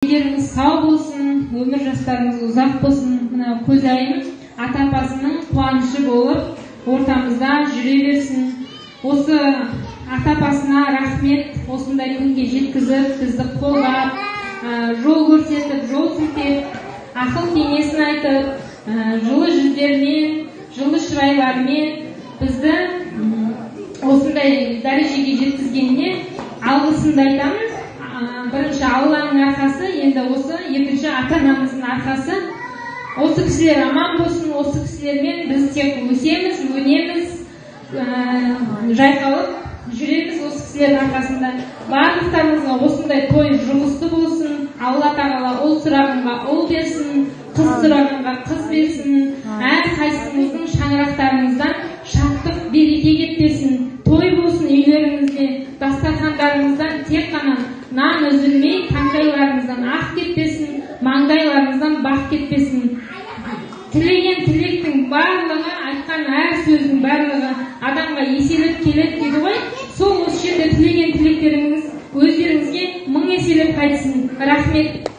Дендеріңіз сау болсын, өмір жастарыңыз ұзақ болсын. Мына Көзайым ата апасының қуанышы болып ортамызда жүре берсін. Осы ата апасына рахмет, осындай күнге жеткізіп, бізді қолдап, жол көрсетіп, жол сілтеп, ақыл кеңесін айтып, жылы жүздерімен, жылы шырайларымен бізді осындай дәрежеге жеткізгеніне алғысымды айтамын. Бірінші Алланың арқасы, енді осы екінші ата анамыздың арқасы. Осы кісілер аман болсын, осы кісілермен біз тек өсеміз, өнеміз, жайқалып жүреміз осы кісілердің арқасында. Барлықтарыңызға осындай той жұғысты болсын. Алла тағала ұл сұрағанға ұл берсін, қыз сұрағанға қыз берсін. Әрқайсыңыздың шаңырақтарыңыздан шаттық, береке кетпесін. Той болсын үйлеріңізде, дастархандарыңыздан тек қана нан үзілмей, таңдайларыңыздан ақ кетпесін, маңдайларыңыздан бақ кетпесін. Тілеген тілектің барлығы, айтқан әр сөздің барлығы адамға еселеп келеді дейді ғой. Сол осы жерде тілеген тілектеріңіз өздеріңізге мың еселеп қайтсын. Рахмет.